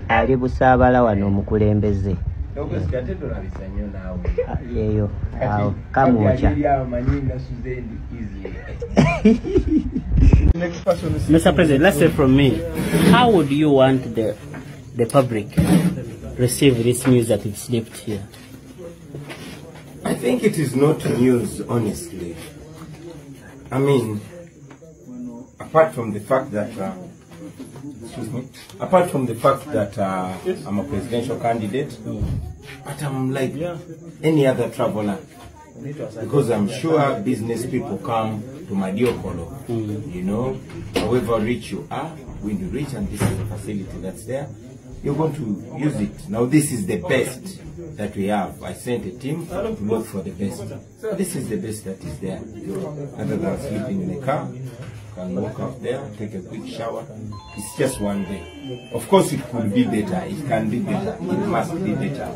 Ali Busaabala wano omukulembeze. Ate tolabisa nnyo naawe. Yeeyo awo Kamwokya. Amanyi nasuze ndi easy. Mr. President, let's say from me, how would you want the public receive this news that you've slept here? I think it is not news, honestly. I mean, apart from the fact that, excuse me, apart from the fact that I'm a presidential candidate, but I'm like any other traveler. Because I'm sure business people come to Madi Okollo, however rich you are, when you reach and this is a facility that's there, you're going to use it. Now this is the best that we have. I sent a team to look for the best. So this is the best that is there. Other than sleeping in a car, you can walk out there, take a quick shower. It's just one day. Of course it could be better. It can be better. It must be better.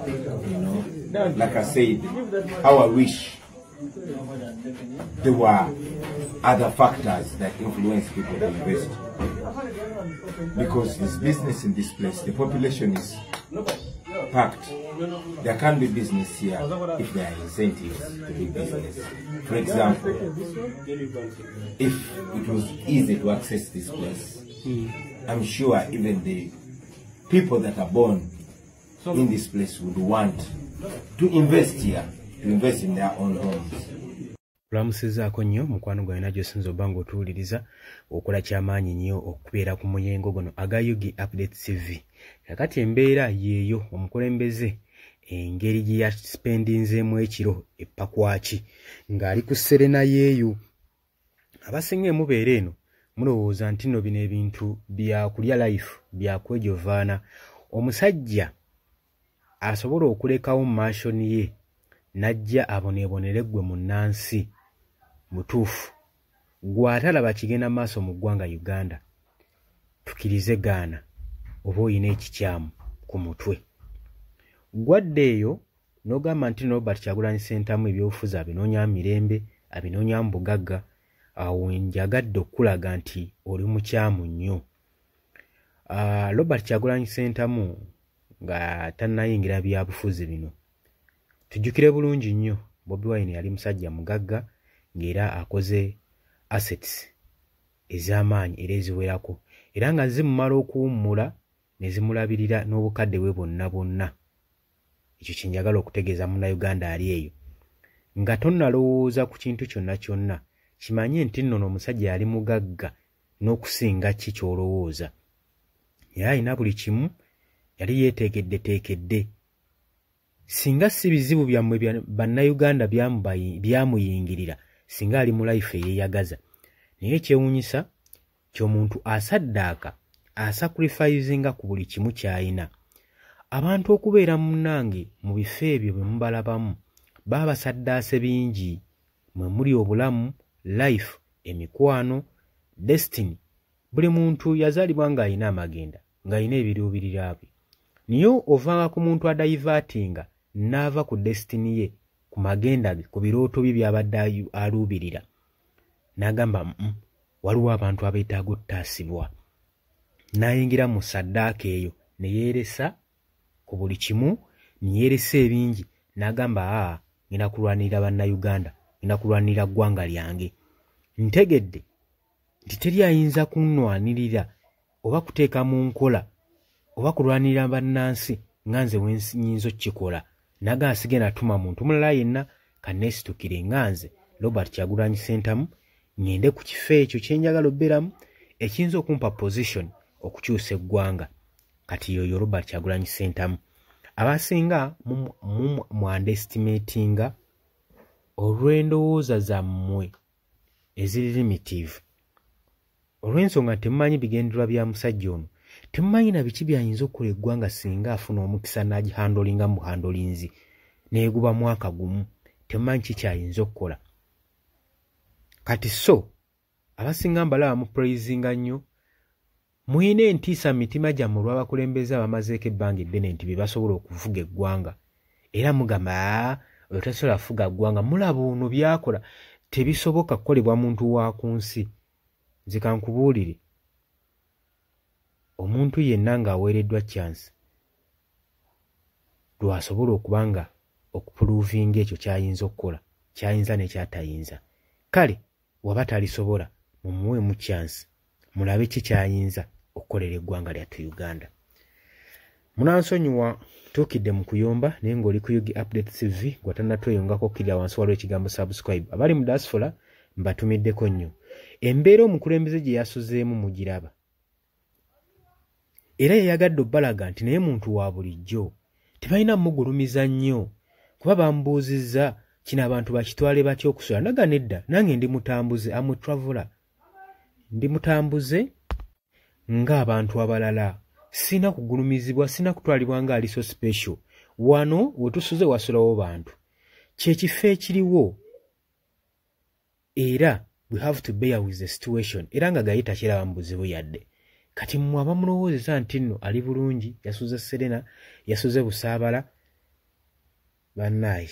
Like I said, how I wish there were other factors that influence people to invest. Because this business in this place, the population is packed. There can be business here if there are incentives to do business. For example, if it was easy to access this place, I'm sure even the people that are born in this place would want to invest here, to invest in their own homes. Kulamusizaako nnyo mukwano gwange gy'osinza obba ng'otuwuliriza. Okola kyamaanyi nnyo okubeera ku muyengo guno aga UG Update TV. Kakati embeera yeeyo, omukulembeze engeri gye yasipendinzeemu ekiro e Pakwach ng'ali ku Serena yeeyo. Abasinga emubeera eno mulowooza nti nno bino ebintu byakulya life, byakwejovaana. Omusajja asobola okulekawo mansion ye n'ajja aboneebonere ggwe munnansi mutuufu gw'atalaba kigenda maaso mu ggwanga Uganda. Tukirize gaana oba oyina ekikyamu ku mutwe. Gwadde eyo n'ogamba nti Robert Kyagulanyi Ssentamu ebyobufuzi abinoonya mirembe, abinoonya mu bugagga. Awo njagadde okulaga nti oli mukyamu nnyo. Robert Kyagulanyi Ssentamu nga tannayingira byabufuzi bino, tujjukire bulungi nnyo, Bobi Wine yali musajja mugagga ng'era akoze assets ez'amaanyi era eziwerako, era nga zimumala okuwummula ne zimulabirira n'obukadde bwe bwonna bwonna. Ekyo kye njagala okutegeeza Munnayuganda ali eyo. Nga tonnalowooza ku kintu kyonna kyonna, kimanye nti nno omusajja yali mugagga n'okusinga ki ky'olowooza. Yali alina buli kimu, yali yeeteekeddeteekedde. Singa si bizibu byammwe Bannayuganda byamuyingirira, singa ali mu life eyeeyagaza. Naye ekyewuunyisa ky'omuntu asaddaaka, asacrificinga ku buli kimu ky'alina. Abantu okubeera munnange mu bifo ebyo bye mubalabamu baba basaddaase bingi, mwe muli obulamu, life, emikwano, destiny. Buli muntu yazaalibwa ng'alina amagenda, ng'alina ebiruubirirwa bye. Naye ovanga ku muntu adivertinga n'ava ku destiny ye, ku magenda ge, ku birooto bye by'abadde aluubirira, n'agamba waliwo abantu abeetaaga ottaasibwa, n'ayingira mu saddaaka eyo ne yeeresa ku buli kimu, ne yeeresa ebingi, n'agamba aa, ngenda kulwanirira Bannayuganda, ngenda kulwanirira ggwanga lyange. Ntegedde nti teri ayinza kunnwanirira oba kuteeka mu nkola oba kulwanirira bannansi nga nze we nnyinza okkikola. N'agamba sigenda tuma muntu mulala yenna, kanneesitukire nga nze Robert Kyagulanyi Ssentamu ŋŋende ku kifo ekyo kye njagala obbeeramu ekiyinza okumpa position okukyusa eggwanga. Kati y'oyo Robert Kyagulanyi Ssentamu. Abasinga mu underestimatinga olw'endowooza zammwe eziri limitive, olw'ensonga temumanyi bigendererwa bya musajja ono, temumanyi na biki by'ayinza okukola eggwanga singa afuna omukisa n'agihandlinga mu buhandolinzi n'eguba mwaka gumu. Temumanyi ki ky'ayinza okukola. Kati so abasinga mbalaba mu praisinga nnyo, muyina entiisa mu mitima gyammwe olw'abakulembeze abamazeeko ebbanga eddene nti be basobola okufuga eggwanga, era mugamba aa oyo tasobola kufuga ggwanga, mulaba ono by'akola tebisoboka kukolebwa muntu wa ku nsi. Nze kankubuulire, Omuntu yenna ng'aweereddwa chance lw'asobola okuba nga okuprovinga ekyo ky'ayinza okukola, ky'ayinza ne ky'atayinza. Kale waba talisobola, mumuweemu chance, mulabe ki ky'ayinza okukolera eggwanga lyattu Uganda. Munansonyiwa tuukidde mu kuyomba, naye ng'oli ku UG Update TV, gwe tannatweyongako kkirira wansi waliwo ekigambo subscribe. Abali mu diaspora mbatumiddeko nnyo. Embeera omukulembeze gye yasuzeemu mugiraba, era yayagadde obbalaga nti naye muntu wa bulijjo, tebalina mugulumiza nnyo, kuba bambuuzizza kino abantu bakitwale batya okusula. Naga nedda, nange ndi mutambuze, am a traveler, ndi mutambuze ng'abantu abalala, sina kugulumizibwa, sina kutwalibwa nga ali so special. Wano we tusuze wasulawo bantu, kyekifo ekiriwo, era we have to bear with the situation. Era nga gaye takiraba mu buzibu yadde. Kati mmwe abamulowoozesa nti nno ali bulungi, yasuze Serena, yasuze Busaabala, bannaaye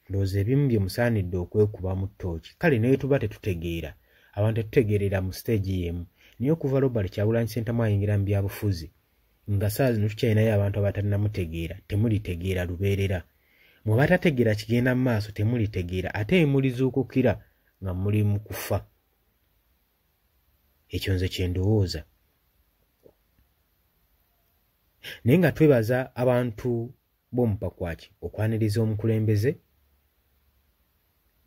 ndowooza ebimu bye musaanidde okwekubamu ttooki. Kale naye tuba tetutegeera, abantu tetutegeerera mu stage y'emu, naye okuva Robert Kyagulanyi Ssentamu ayingira mu byabufuzi nga saa zino tukyalinayo abantu abatannamutegeera. Temulitegeera lubeerera. Mwe batategeera kigenda mu maaso temulitegeera, ate mulizuukukira nga muli mu kufa. Ekyo nze kye ndowooza. Naye nga twebaza abantu b'omupakwaki okwaniriza omukulembeze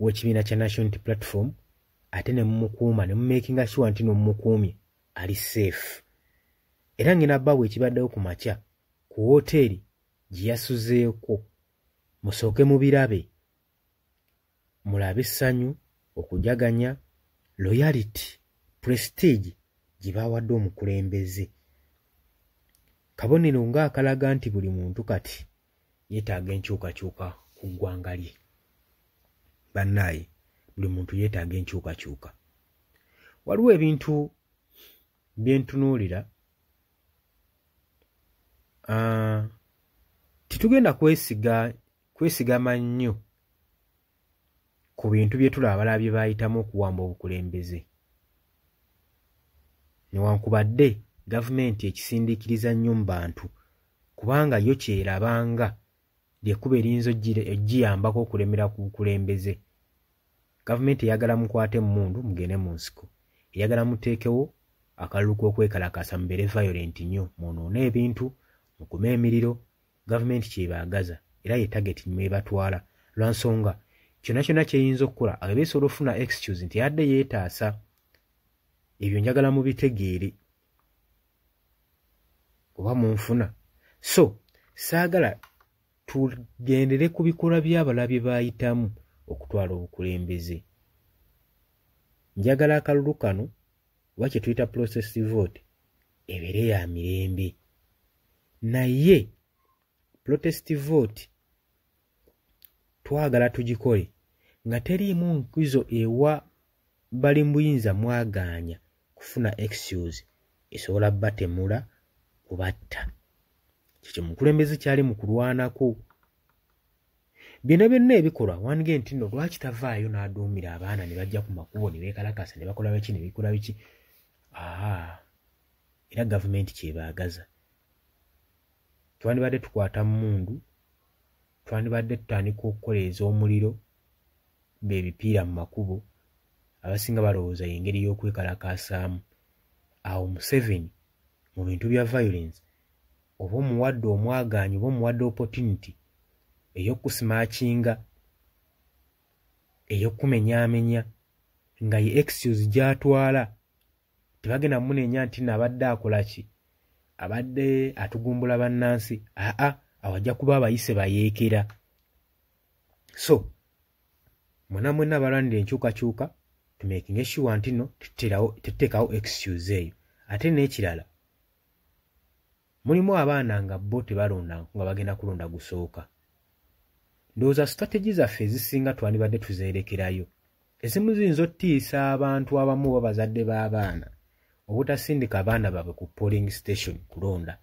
w'ekibiina kya National Unity Platform, ate ne mumukuuma, ne mumakinga sure nti n'omumukuumye ali safe. Era ngenda bbaabwe ekibaddewo ku makya ku woteeri gye yasuzeeko, musooke mubirabe, mulabe essanyu, okujaganya, loyalty, prestige gye baawadde omukulembeze. Kabonero ng'akalaga nti buli muntu kati yeetaaga enkyukakyuka ku ggwanga lye. Bannaaye, buli muntu yeetaaga enkyukakyuka. Waliwo ebintu bye ntunuulira. Tetugenda kwesigama nnyo ku bintu bye tulaba abalala bye baayitamu okuwamba obukulembeze. Newankubadde gavumenti ekisindiikiriza nnyo mu bantu, kubanga yo kyerabanga lyekkubo eriyinza ogiyambako okulemera ku bukulembeze. Gavumenti eyagala mukwate emmundu mugende mu nsiko, eyagala muteekewo akalulu k'okwekalakaasa, mubeere violent nnyo, mwonoone ebintu, mukume emiriro. Gavumenti kyebaagaza era ye target mwebatwala, lwa nsonga kyonna kyonna kyeyinza okukola aba esobola okufuna excuse nti yadde yeetaasa. Ebyo njagala mubitegeere oba munfuna. So saagala tugendere ku bikolwa by'abalala bye baayitamu okutwala obukulembeze. Njagala akalulu kano oba kye tuyita protest vote ebeere ya mirembe, naye protest vote twagala tugikole nga teriimu nkizo ewa bali mu buyinza mwagaanya kufuna excuse esobola batemula kubatta. Kikyo mukulembeze kyali mu kulwanako. Byonna byonna ebikolwa wandige nti nno lwaki tavaayo n'aduumira abaana ne bajja ku makubo ne beekalakaasa ne bakola biki ne bikola biki. Era gavumenti kyebaagaza. Twandibadde tukwata mmundu, twandibadde tutandika okukoleeza omuliro b'ebipiira mu makubo. Abasinga balowooza y'engeri y'okwekalakaasaamu. Awo Museveni mu bintu bya violence oba omuwadde omwagaanyi oba omuwadde opportunity ey'okusimaakinga, ey'okumenyaamenya, nga ye excuse gy'atwala. Tebagenda munenya nti nabadde akola ki, abadde atugumbula bannansi. Aa, awo ajja kuba abayise bayeekera. So mwena mwenna abalwanira enkyukakyuka, tumakinge sure nti nno tetuteekawo excuse eyo. Ate n'ekirala, mulimu abaana nga bo tebalonda, nga bagenda kulonda gusooka. Ndowooza strategy zaffe ezisinga twandibadde tuzeerekerayo. Ezimu ziyinza ottiisa abantu abamu oba bazadde b'abaana obutasindika abaana baabwe ku polling station kulonda.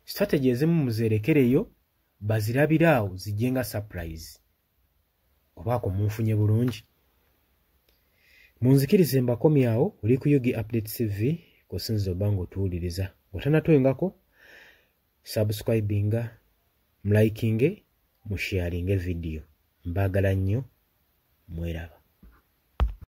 Strategy ezimu muzeerekereyo, bazirabire awo, zijje nga surprise. Obaako munfunye bulungi? Munzikirize mbakomyawo. Oli ku UG Update TV. Kw'osinziza obba ng'otuwuliriza. Ng'otannatwengako, subscribinga, mulikinge, musharinge vidiyo. Mbaagala nnyo, mweraba.